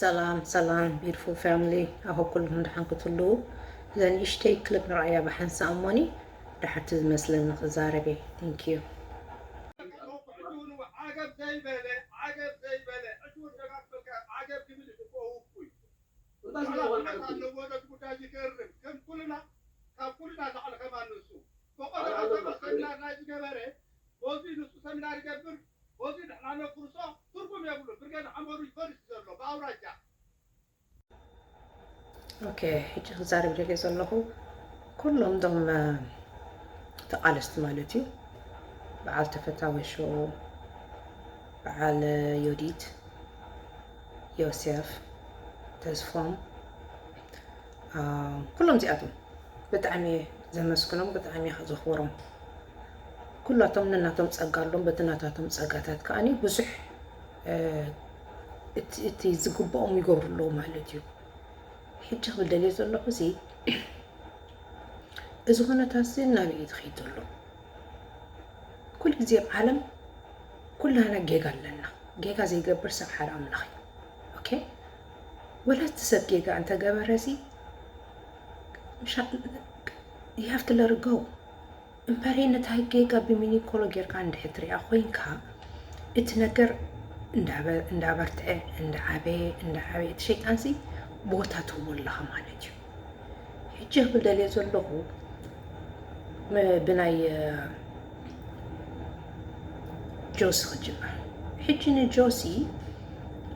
ሰላም ሰላም beautiful family፣ ኣብ ኩልኩም ደሓን ክትህልዉ። እዛ ንእሽተይ ክሊፕ ንርኣያ ብሓንሳእ እሞኒ ድሓርቲ ዝመስለኒ ክዛረብ እየ። Thank you። ዓገብ ዘይበለ ዓገብ ዘይበለ ዕትውን ደጋግመልካ ዓገብ ክብል ይግብኦ ውፉይ። ኣለዎ ነቲ ጉዳይ ይገርም ከም ኩልና ካብ ኩልና ላዕሊ ከማን ንሱ በቆሎ ሰሚናር ናይ ዝገበረ በዚ ንሱ ሰሚናር ይገብር በዚ ንሕና ነፍርሶ ትርጉም የብሉ። ብርገድ ሓመዱ ይፈርስ ዘሎ ብኣውራጃ። ኦኬ፣ ሕጂ ክዛረብ ደልየ ዘለኹ ኩሎም ዶም ተቓለስቲ ማለት እዩ። በዓል ተፈታዊ ሾው፣ በዓል ዮዲት፣ ዮሴፍ፣ ተስፎም፣ ኩሎም እዚኣቶም ብጣዕሚ እየ ዘመስግኖም፣ ብጣዕሚ እየ ዘኽብሮም። ኩላቶም ነናቶም ጸጋ ኣለዎም። በቲ ናታቶም ጸጋታት ከኣኒ ብዙሕ እቲ ዝግብኦም ይገብሩ ኣለዉ ማለት እዩ። ሕጂ ክብል ደልየ ዘለኹ እዚ እዚ ኩነታት እዚ ናበይ እዩ ዝኸይድ ዘሎ? ኩሉ ግዜ ኣብ ዓለም ኩላና ጌጋ ኣለና። ጌጋ ዘይገብር ሰብ ሓደ ኣምላኽ እዩ። ኦኬ፣ ወላ እቲ ሰብ ጌጋ እንተገበረ እዚ you have to let it go። እምበረይ ነታ ጌጋ ብሚኒኮሎ ጌርካ እንድሕር ትሪኣ ኮይንካ እቲ ነገር እንዳበርትዐ እንዳዓበየ እንዳዓበየ እቲ ሸይጣንሲ ቦታ ትህቦ ኣለኻ ማለት እዩ። ሕጂ ክብል ደልየ ዘለኹ ብናይ ጆሲ ክጅምር። ሕጂ ንጆሲ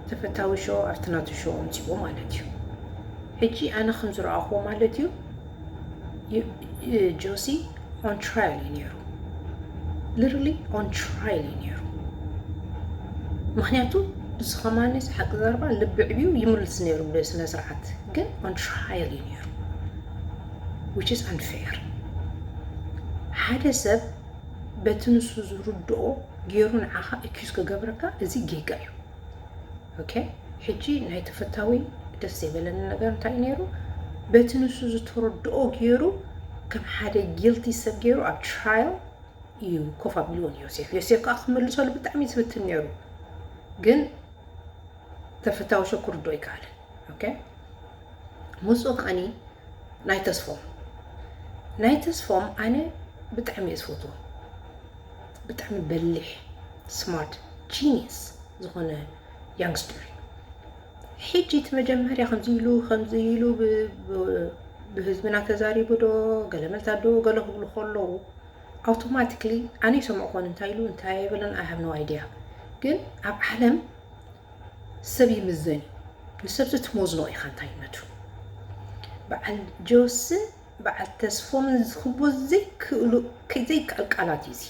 ተፈታዊ ሾው ኣብቲ ናቱ ሾው ኣምፂዎ ማለት እዩ። ሕጂ ኣነ ከም ዝረኣኹዎ ማለት እዩ ጆሲ on trial እዩ ነይሩ። Literally on trial እዩ ነይሩ። ምክንያቱ ንሱ ከማኒ ሓቂ ዘረባ ልቢ ዕብዩ ይምልስ ነይሩ ብስነ ስርዓት፣ ግን on trial እዩ ነይሩ which is unfair። ሓደ ሰብ በቲ ንሱ ዝርድኦ ገይሩ ንዓኻ accuse ክገብረካ እዚ ጌጋ እዩ። ኦኬ፣ ሕጂ ናይ ተፈታዊ ደስ ዘይበለኒ ነገር እንታይ እዩ ነይሩ? በቲ ንሱ ዝተረድኦ ገይሩ ከም ሓደ guilty ሰብ ገይሩ ኣብ trial እዩ ኮፍ ኣቢልዎ ንዮሴፍ። ዮሴፍ ከዓ ክምልሰሉ ብጣዕሚ እዩ ዝፍትን ነይሩ፣ ግን ተፈታዊ ሸው ክርድኦ ኣይከኣለን። ኦኬ፣ ምስኡ ከዓኒ ናይ ተስፎም ናይ ተስፎም ኣነ ብጣዕሚ እየ ዝፈትዎ። ብጣዕሚ በሊሕ፣ smart፣ genius ዝኾነ youngster እዩ። ሕጂ እቲ መጀመርያ ከምዚ ኢሉ ከምዚ ኢሉ ብህዝብና ተዛሪቡ ዶ ገለ መልታት ዶ ገለ ክብሉ ከለዉ automatically ኣነ ይሰምዖ ኮን እንታይ ኢሉ እንታይ ኣይበለን I have no idea። ግን ኣብ ዓለም ሰብ ይምዘን እዩ። ንሰብ ትመዝኖ ኢኻ እንታይነቱ። በዓል ጆስን በዓል ተስፎምን ዝኽቦ ዘይክእሉ ዘይከኣል ቃላት እዩ እዚ።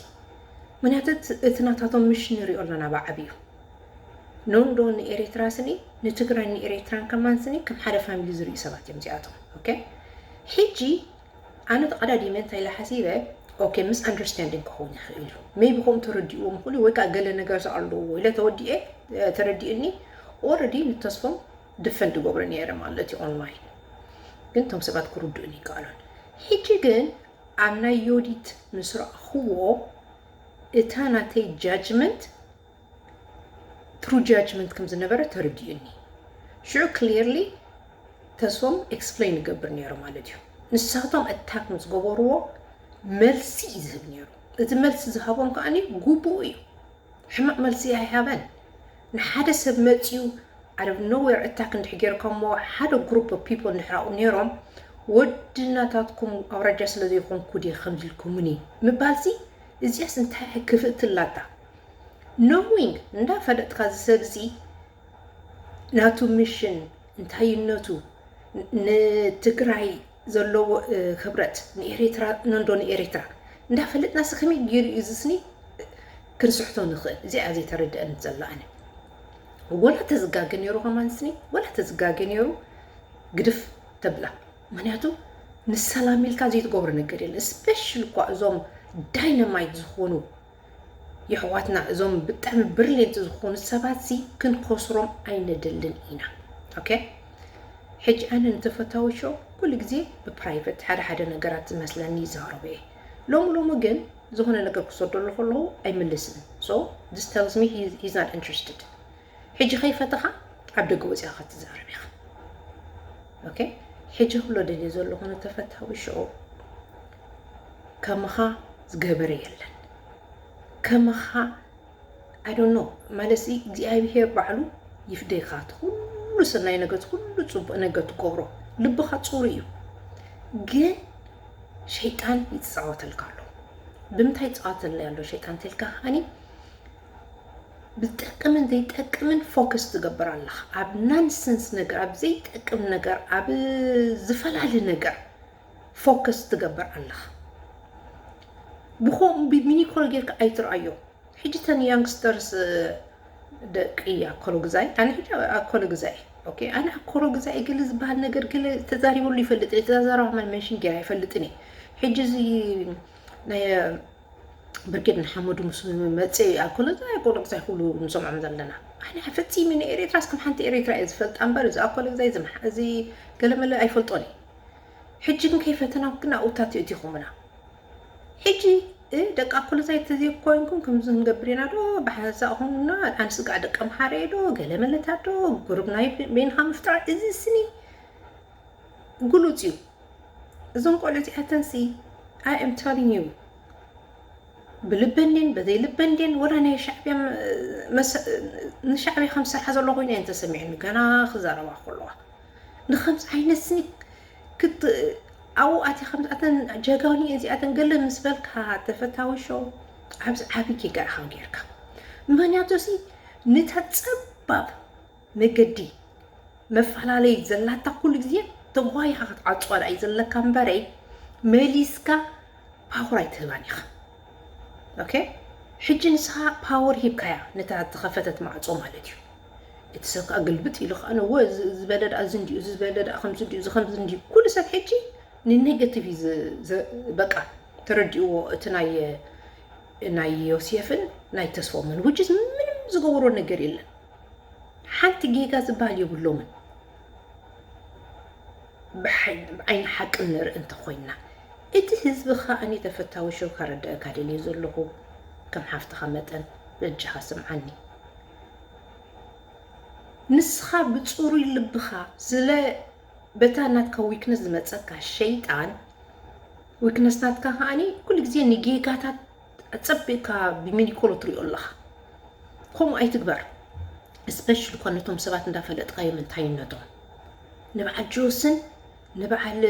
ምክንያቱ እቲ ናታቶም ምሽ ንሪኦ ኣለና ብዓብዩ። ኖንዶ ንኤርትራ ስኒ ንትግራይ ንኤርትራን ከማን ስኒ ከም ሓደ ፋሚሊ ዝርእዩ ሰባት እዮም እዚኣቶም። ኦኬ፣ ሕጂ ኣነ ተቐዳዲመ እንታይ ኢለ ሓሲበ፣ ኦኬ፣ ምስ understanding ክኸውን ይኽእል እዩ፣ maybe ከምኡ ተረዲእዎም ይኽእሉ ወይ ከዓ ገለ ነገር ኣለዎ ኢለ ተወዲኤ ተረዲእኒ። Already ንተስፎም ድፈንድ ገብረ ነይረ ማለት እዩ online፣ ግን እቶም ሰባት ክርድኡኒ ይከኣሉን። ሕጂ ግን ኣብ ናይ ዮዲት ምስ ረኣኽዎ እታ ናተይ judgment true judgment ከም ዝነበረ ተረዲኡኒ። ሽዑ clearly ተስፎም explain ይገብር ነይሩ ማለት እዩ። ንሳቶም attack ምስ ገበርዎ መልሲ እዩ ዝህብ ነይሩ። እቲ መልሲ ዝሃቦም ከዓኒ ግቡኡ እዩ። ሕማቕ መልሲ ኣይሃበን። ንሓደ ሰብ መፅዩ out of nowhere attack እንድሕር ገይርካሞ ሓደ group of people እንድሕር ኣብኡ ነይሮም ወዲ ናታትኩም ኣውራጃ ስለ ዘይኮንኩ ድየ ከምዚ ኢልኩምኒ ምባልሲ እዚኣስ እንታይ ክፍእቲ ኣላታ? Knowing እንዳፈለጥካ እዚ ሰብ እዚ ናቱ mission እንታይነቱ ንትግራይ ዘለዎ ክብረት ንኤርትራ ነንዶ ንኤርትራ እንዳፈለጥናሲ ከመይ ገይሩ እዩ ዝስኒ ክንስሕቶ ንኽእል? እዚኣ ዘይተረድአኒ ዘላ ኣነ። ወላ ተዝጋገ ነይሩ ከማን ስኒ ወላ ተዝጋገ ነይሩ ግድፍ ተብላ። ምክንያቱ ንሰላም ኢልካ ዘይትገብሮ ነገር የለን። Especially እኳ እዞም dynamite ዝኾኑ የሕዋትና እዞም ብጣዕሚ brilliant ዝኾኑ ሰባት ሲ ክንከስሮም ኣይንደልን ኢና። ኦኬ፣ ሕጂ ኣነ ንተፈታዊ ሾው ኩሉ ግዜ ብ private ሓደ ሓደ ነገራት ዝመስለኒ ይዛረቦ እየ። ሎሚ ሎሚ ግን ዝኾነ ነገር ክሰደሉ ከለኹ ኣይምልስን። So this tells me he's not interested። ሕጂ ከይፈተኻ ኣብ ደገ ወፂኻ ክትዛረብ ኢኻ። ኦኬ፣ ሕጂ ክብሎ ደልየ ዘለኹ ንተፈታዊ ሽዑ፣ ከማኻ ዝገበረ የለን። ከማኻ፣ I don't know፣ ማለት ሲ እግዚኣብሄር ባዕሉ ይፍደይካ። እቲ ኩሉ ሰናይ ነገር፣ እቲ ኩሉ ፅቡቅ ነገር ትገብሮ፣ ልብኻ ፅሩይ እዩ። ግን ሸይጣን ይፃወተልካ ኣሎ። ብምንታይ ይፃወተልና ኣሎ ሸይጣን ተልካ? ሃኒ፣ ብዝጠቅምን ዘይጠቅምን ፎከስ ትገብር ኣለኻ። ኣብ ናንሰንስ ነገር፣ ኣብ ዘይጠቅም ነገር፣ ኣብ ዝፈላሊ ነገር ፎከስ ትገብር ኣለኻ። ብኸምኡ ብሚኒኮል ጌርካ ኣይትርኣዮ። ሕጂ ተን ያንግስተርስ ደቂ ኣኮሎ ግዛይ፣ ኣነ ሕጂ ኣኮሎ ግዛይ፣ ኦኬ፣ ኣነ ኣኮሎ ግዛይ ገለ ዝበሃል ነገር ገለ ተዛሪበሉ ይፈልጥ እየ። ተዛራባ ማል መንሽን ጌራ ኣይፈልጥን እየ። ሕጂ እዚ ናይ ብርጌድ ንሓመዱ ምስ መፀ ኣኮሎ ግዛይ፣ ኣኮሎ ግዛይ ኩሉ ንሰምዖም ዘለና። ኣነ ፈፂሙ ንኤርትራስ ከም ሓንቲ ኤርትራ እየ ዝፈልጣ እምበር፣ እዚ ኣኮሎ ግዛይ፣ እዚ መሓ-፣ እዚ ገለመለ ኣይፈልጦን እየ። ሕጂ ግን ከይፈተና ግን ኣብኡ ታትዩ እቲኹምና። ሕጂ፣ እ፣ ደቂ ኣኮሎ ግዛይ ተዘይኮይንኩም ከምዚ ክንገብር ኢና ዶ? ብሓንሳእ ኹምና፣ ኣንስጋዕ ደቂ ኣምሓረ ዶ? ገለመለታት ዶ? ጉሩብ ናይ በይንኻ ምፍጣር፣ እዚ ስኒ ግሉጽ እዩ። እዞም ቆልዑ እዚኣተንሲ፣ I am telling you፣ ብልበን ድየን፣ በዘይ ልበን ድየን፣ ወላ ናይ ሻዕብያ መ-፣ መሰ-፣ ንሻዕብያ ከም ዝሰርሓ ዘሎ ኮይኑ እየን ተሰሚዑኒ፣ ገና ክዛረባ ከለዋ። ንኸምዚ ዓይነት ስኒ ክት-፣ ኣብኡ ኣትያ ከምዚ ኣተን ጀጋኑ እየን እዚኣተን ገለ ምስ በልካ ተፈታዊ ሾው ኣብዚ ዓቢ ጌጋ ኢኻ ጌርካ። ምኽንያቱ ሲ ነታ ጸባብ መገዲ መፈላለዪ ዘላታ ኩሉ ግዜ ተጓይኻ ክትዓጽዋ ደኣ እዩ ዘለካ እምበረይ፣ መሊስካ ፓወር ኣይትህባን ኢኻ። ኦኬ? ሕጂ ንስኻ ፓወር ሂብካያ ነታ ዝተኸፈተት ማዕጾ ማለት እዩ። እቲ ሰብ ከኣ ግልብጥ ኢሉ ከኣ፣ "እወ፣ እዚ ዝበለ ደኣ እዚ እንድዩ፣ እዚ ዝበለ ደኣ ከምዚ እንድዩ፣ እዚ ከምዚ እንድዩ።" ኩሉ ሰብ ሕጂ ንኔጋቲቭ እዩ ዝ-፣ ዝ-፣ በቃ፣ ተረዲእዎ። እቲ ናይ፣ ናይ ዮሴፍን ናይ ተስፎምን፣ which is ምንም ዝገበሮ ነገር የለን። ሓንቲ ጌጋ ዝበሃል የብሎምን። ብሓይ-፣ ብዓይኒ ሓቂ ንርኢ እንተኾይንና፣ እቲ ህዝቢ ኸኣ፣ እኔ ተፈታዊ ሾው ከረድአካ ደልየ ዘለኹ፣ ከም ሓፍትኻ መጠን በጃኻ ስምዓኒ። ንስኻ ብጽሩይ ልብኻ ስለ በታ ናትካ ዊክነስ ዝመጸካ ሸይጣን፣ ዊክነስ ናትካ ከኣኒ ኩሉ ግዜ ንጌጋታት ኣጸቢቕካ ብሚኒኮሎ ትሪኦ ኣለኻ። ከምኡ ኣይትግበር። ስፔሻሊ እኳ ነቶም ሰባት እንዳፈለጥካዮም እንታይነቶም። ንበዓል ጆስን ንበዓል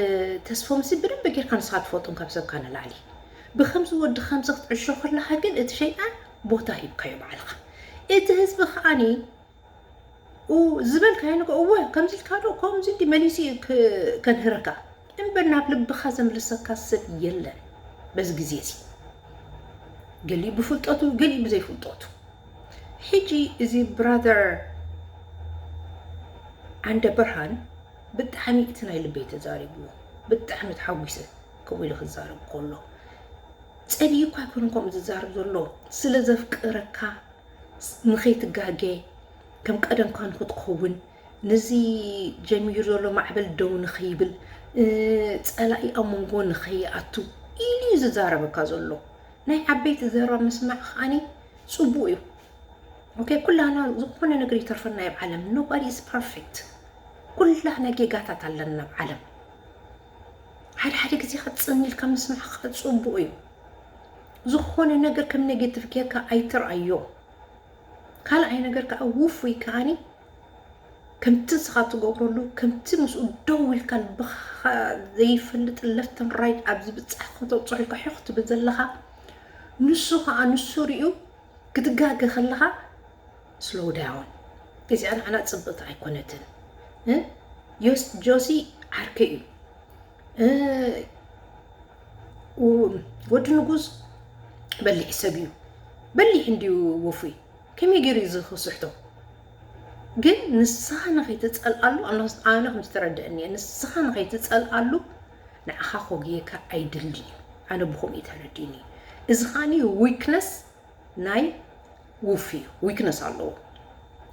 ተስፎምሲ ብደንብ ጌርካ ንስኻ ትፈልጦም ካብ ሰብካ ንላዕሊ። ብከምዚ ወዲ ከምዚ ክትዕሾ ከለኻ ግን እቲ ሸይጣን ቦታ ሂብካዮ ባዕልኻ። እቲ ህዝቢ ከኣኒ ኡ ዝበልካዮ ነገር፣ እወ፣ ከምዚ ኢልካ ዶ፣ ከምዚ እንዲ መሊሱ እዩ ክ-፣ ከንህረካ። እምበር ናብ ልብኻ ዘምልሰካ ሰብ የለን በዚ ግዜ እዚ። ገሊኡ ብፍልጠቱ፣ ገሊኡ ብዘይፍልጠቱ። ሕጂ እዚ ብራዘር ዓንደ ብርሃን ብጣዕሚ እቲ ናይ ልበይ ተዛሪብዎ። ብጣዕሚ ተሓጒሰ ከምኡ ኢሉ ክዛረብ ከሎ። ጸሊኡ እኳ ኣይኮነን ከምኡ ዝዛረብ ዘሎ። ስለ ዘፍቅረካ፣ ንኸይትጋገ፣ ከም ቀደምካ ንኽትኸውን፣ ነዚ ጀሚሩ ዘሎ ማዕበል ደው ንኸይብል፣ እ፣ ጸላኢ ኣብ መንጎ ንኸይኣቱ ኢሉ እዩ ዝዛረበካ ዘሎ። ናይ ዓበይቲ ዘረባ ምስማዕ ከኣኒ ጽቡቕ እዩ። ኦኬ፣ ኩላና ዝኾነ ነገር ይተርፈና ኣብ ዓለም። Nobody is perfect። ኩላና ጌጋታት ኣለና ኣብ ዓለም። ሓደ ሓደ ግዜ ክትጽን ኢልካ ምስማዕ ከኣ ጽቡቕ እዩ። ዝኾነ ነገር ከም ኔጌቲቭ ጌርካ ኣይትርኣዮ። ካልኣይ ነገር ከኣ ውፉይ ከኣኒ ከምቲ ንስኻ ትገብረሉ፣ ከምቲ ምስኡ ደው ኢልካ ልብኻ ዘይፈልጥ ለፍትን ራይት ኣብ ዝብጻሕ ከተብጽሖ ኢልካ ሒኽ ትብል ዘለኻ፣ ንሱ ከኣ ንሱ ርእዩ ክትጋገ ከለኻ ስሎው ዳውን። እዚኣ ንዓና ጽብቕቲ ኣይኮነትን። እ? ዮስ-፣ ጆሲ ዓርከይ እዩ። እ፣ ው-፣ ወዲ ንጉስ በሊሕ ሰብ እዩ። በሊሕ እንድዩ ውፉይ። ከመይ ገይሩ እዩ እዚ ክስሕቶ? ግን ንስኻ ንኸይትጸልኣሉ፣ ኣነ፣ ኣነ ከም ዝተረድአኒ እየ፣ ንስኻ ንኸይትጸልኣሉ ንዓኻ ኮግየካ ኣይደልን እዩ። ኣነ ብኸምኡ እዩ ተረዲእኒ። እዚ ከኣኒ ዊክነስ ናይ ውፍ እዩ። ዊክነስ ኣለዎ።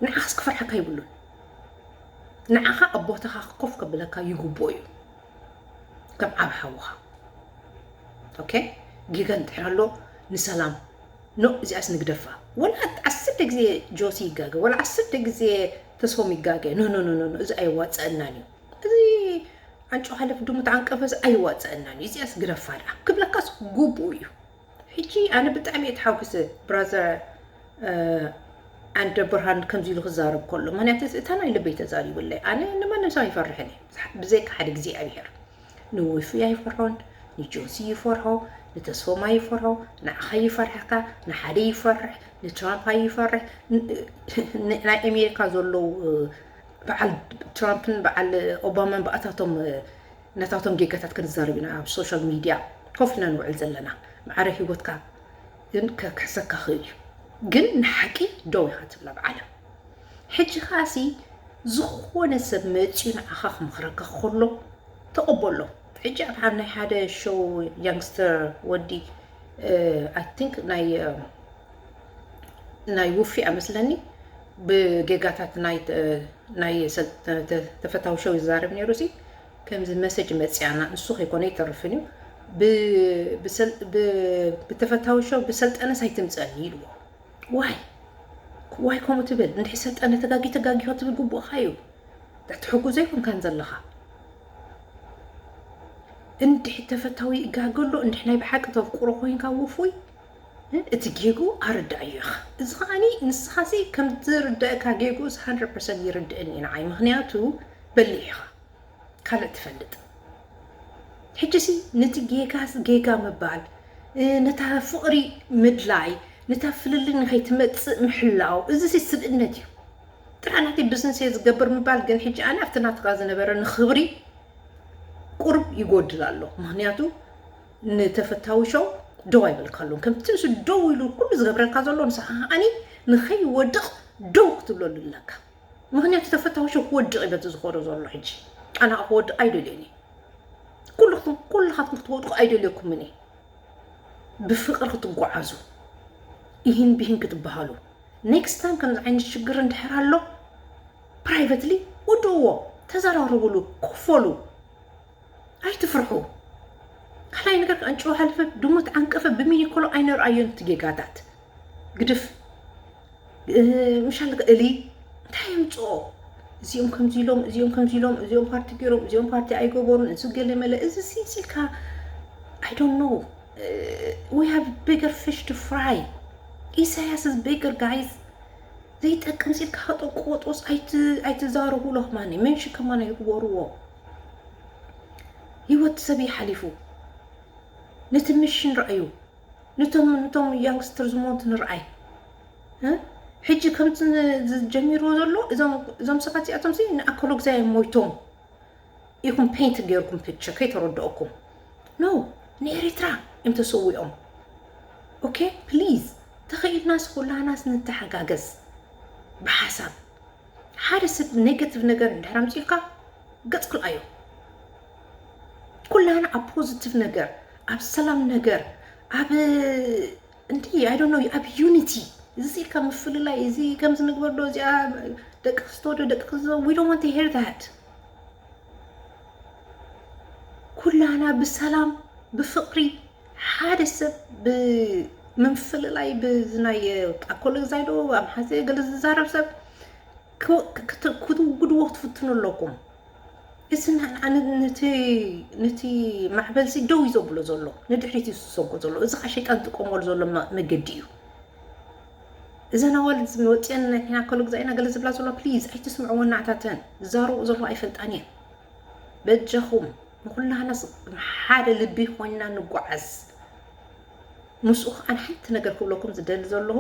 ንዓኻስ ክፈርሓካ ይብሉን። ንዓኻ ኣብ ቦታኻ ኮፍ ከብለካ ይግብኦ እዩ። ከም ዓብ ሓውኻ። ኦኬ? ጌጋ እንድሕር ኣሎ ንሰላም፣ ኖ፣ እዚኣስ ንግደፋ። ወላ ዓሰርተ ግዜ ጆሲ ይጋገ፣ ወላ ዓሰርተ ግዜ ተስፎም ይጋገ። ኖ ኖ ኖ ኖ፣ እዚ ኣይዋፀአናን እዩ። እዚ ኣንጮ ሓለፍ ድሙ ተዓንቀፈ፣ እዚ ኣይዋፀአናን እዩ። እዚኣስ ግደፋ ደኣ ክብለካስ ግቡእ እዩ። ሕጂ ኣነ ብጣዕሚ እየ ተሓጒሰ ብራዘር ኣንደ ብርሃን ከምዚ ኢሉ ክዛረብ ከሎ፣ ምክንያቱ እታ ናይ ልበይ ተዛሪቡለይ። ኣነ ንማንም ሰብ ኣይፈርሕን እየ ብዘይካ ሓደ እግዚኣብሔር። ንውፊ ኣይፈርሖን፣ ንጆሲ ይፈርሖ፣ ንተስፎም ኣይፈርሖ፣ ንዓኻ ይፈርሕካ፣ ንሓደ ይፈርሕ፣ ንትራምፕ ኣይፈርሕ። ን- ን- ናይ ኣሜሪካ ዘለዉ በዓል ትራምፕን በዓል ኦባማን ብኣታቶም ነታቶም ጌጋታት ክንዛረብ ኢና ኣብ ሶሻል ሚድያ ኮፍ ኢና ንውዕል ዘለና። ማዕረ ህይወትካ ግን ከክሕሰካ ክእል እዩ። ግን ንሓቂ ደው ኢኻ ትብላ ብዓለም። ሕጂ ከኣሲ ዝኾነ ሰብ መፂኡ ንዓኻ ክምኽረካ ከሎ ተቐበሎ። ሕጂ ኣብ ሓደ ናይ ሓደ ሾው ያንግስተር ወዲ ኣይ ቲንክ ናይ ናይ ውፊ ኣመስለኒ ብጌጋታት ናይ ናይ ተፈታዊ ሾው ይዛረብ ነይሩ ሲ ከምዚ መሰጅ መፅያና ንሱ ከይኮነ ይተርፍን እዩ። ብተፈታዊ ሾው ብሰልጠነስ ኣይትምፀኒ ኢልዎ። ዋይ ዋይ ከምኡ ትብል እንድሕ ሰልጠነ ተጋጊ ተጋጊ ክትብል ግቡእካ እዩ። ትሕጉ ዘይኮንካን ዘለኻ እንድሕ ተፈታዊ ይጋገሎ እንድሕ ናይ ብሓቂ ተፍቅሮ ኮይንካ ውፉይ እቲ ጌጉ ኣረዳእዮ ኢኻ። እዚ ከዓኒ ንስኻሲ ከም ዝርዳእካ ጌጉ ሓንድረድ ፐርሰንት ይርድእን እዩ ንዓይ፣ ምክንያቱ በሊሕ ኢኻ ካልእ ትፈልጥ። ሕጂሲ ነቲ ጌጋስ ጌጋ ምባል፣ ነታ ፍቕሪ ምድላይ፣ ነታ ፍልልይ ንኸይትመጽእ ምሕላው፣ እዚሲ ስብእነት እዩ። ጥራሕ ናተይ ብዝነስ እየ ዝገብር ምባል ግን ሕጂ ኣነ ኣብቲ ናትኻ ዝነበረ ንኽብሪ ቁሩብ ይጎድል ኣሎ። ምክንያቱ ንተፈታዊ ሾው ደው ኣይበልካሉን። ከምቲ ንሱ ደው ኢሉ ኩሉ ዝገብረልካ ዘሎ ንስኻ ከዓኒ ንኸይወድቕ ደው ክትብለሉ ኣለካ። ምክንያቱ ተፈታዊ ሸው ክወድቕ እዩ በቲ ዝኸዶ ዘሎ ሕጂ። ኣነ ክወድቕ ኣይደልዮን እየ። ኩልኹም ኩልኻትኩም ክትወድቁ ኣይደልየኩምን እየ። ብፍቕሪ ክትጓዓዙ ኢሂን ብሂን ክትበሃሉ ኔክስት ታይም ከምዚ ዓይነት ሽግር እንድሕር ኣሎ ፕራይቨትሊ ውድእዎ፣ ተዘራረቡሉ፣ ክፈሉ። ኣይትፍርሑ። ካልኣይ ነገር ከዓ እንጭዋ ሓለፈ ድሞት ዓንቀፈ ብሚኒኮሎ ኣይነርኣዮን እቲ ጌጋታት ግድፍ ምሻል እሊ እንታይ የምፅኦ እዚኦም ከምዚ ኢሎም እዚኦም ከምዚ ኢሎም እዚኦም ፓርቲ ገይሮም እዚኦም ፓርቲ ኣይገበሩን እዚ ገለ መለ እዚ ሲልካ I don't know we have bigger fish to fry ኢሳያስ is bigger guys ዘይጠቅም ሲልካ ከጠቁወጦስ ኣይትዛረቡ ለክማኒ መንሽ ከማን ኣይግበርዎ ህይወት ሰብ ይሓሊፉ ነቲ ምሽን ረኣዩ ነቶም ነቶም ያንግስተር ዝሞት ንርኣይ ሕጂ ከምቲ ዝጀሚርዎ ዘሎ እዞም ሰባት እዚኣቶም ንኣኮሎግዛይ ሞይቶም ኢኹም ፔንት ገይርኩም ፒክቸር ከይተረድኦኩም ኖ ንኤሪትራ እዮም ተሰዊኦም ኦኬ ፕሊዝ ተኸኢልናስ ኩላናስ ንተሓጋገዝ ብሓሳብ ሓደ ሰብ ኔጋቲቭ ነገር እንድሕር ኣምፂልካ ገፅ ክልኣዮ ኩላና ኣብ ፖዚቲቭ ነገር ኣብ ሰላም ነገር ኣብ እንዲ I don't know ኣብ ዩኒቲ እዚ ኢልካ ምፍልላይ እዚ ከምዚ ንግበር ዶ እዚኣ ደቂ ክስቶ ዶ ደቂ ክስቶ we don't want to hear that ኩላና ብሰላም ብፍቕሪ ሓደ ሰብ ብምፍልላይ ብናይ ኣኮሎ ግዛይ ዶ ኣምሓዘ ገለ ዝዛረብ ሰብ ክትውግድዎ ክትፍትኑ ኣለኩም እዚ ነቲ ማዕበል ሲ ደው እዩ ዘብሎ ዘሎ ንድሕሪት እዩ ዝሰጎ ዘሎ እዚ ከዓ ሸይጣን ዝጥቀመሉ ዘሎ መገዲ እዩ እዘን ኣዋልድ ወፅአን ናይ ሒና ከሎ ግዛኢና ገለ ዝብላ ዘሎ ፕሊዝ ኣይትስምዕዎ እናዕታተን ዝዛረብኦ ዘሎ ኣይፈልጣን እየን በጃኹም ንኩላህናስ ሓደ ልቢ ኮይንና ንጓዓዝ ምስኡ ከዓ ሓንቲ ነገር ክብለኩም ዝደሊ ዘለኹ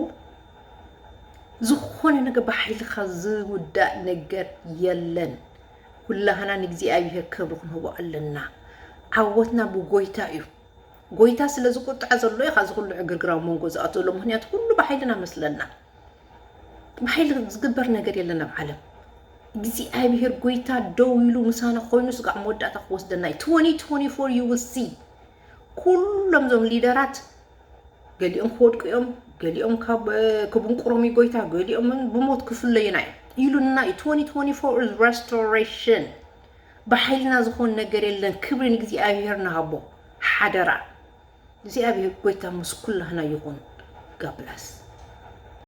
ዝኾነ ነገር ብሓይልኻ ዝውዳእ ነገር የለን ኩላህና ንእግዚኣብሔር ክብሪ ክንህቦ ኣለና ዓወትና ብጎይታ እዩ ጎይታ ስለ ዝቁጣዕ ዘሎ እዩ ካዚ ኩሉ ዕግርግር ኣብ መንጎ ዝኣት ዘሎ ምክንያቱ ኩሉ ብሓይልና መስለና ብሓይሊ ዝግበር ነገር የለን ኣብ ዓለም እግዚኣብሔር ጎይታ ደው ኢሉ ምሳና ኮይኑ ስጋዕ መወዳእታ ክወስደና እዩ twenty twenty-four you will see ኩሎም ዞም ሊደራት ገሊኦም ክወድቁ እዮም ገሊኦም ክብንቁሮም እዩ ጎይታ ገሊኦም ብሞት ክፍለዩና እዮም ኢሉና እዩ twenty twenty-four is restoration ብሓይልና ዝኾን ነገር የለን ክብሪ ንእግዚኣብሔር ንሃቦ ሓደራ እግዚኣብሔር ጎይታ ምስ ኩላህና ይኹን ጋብላስ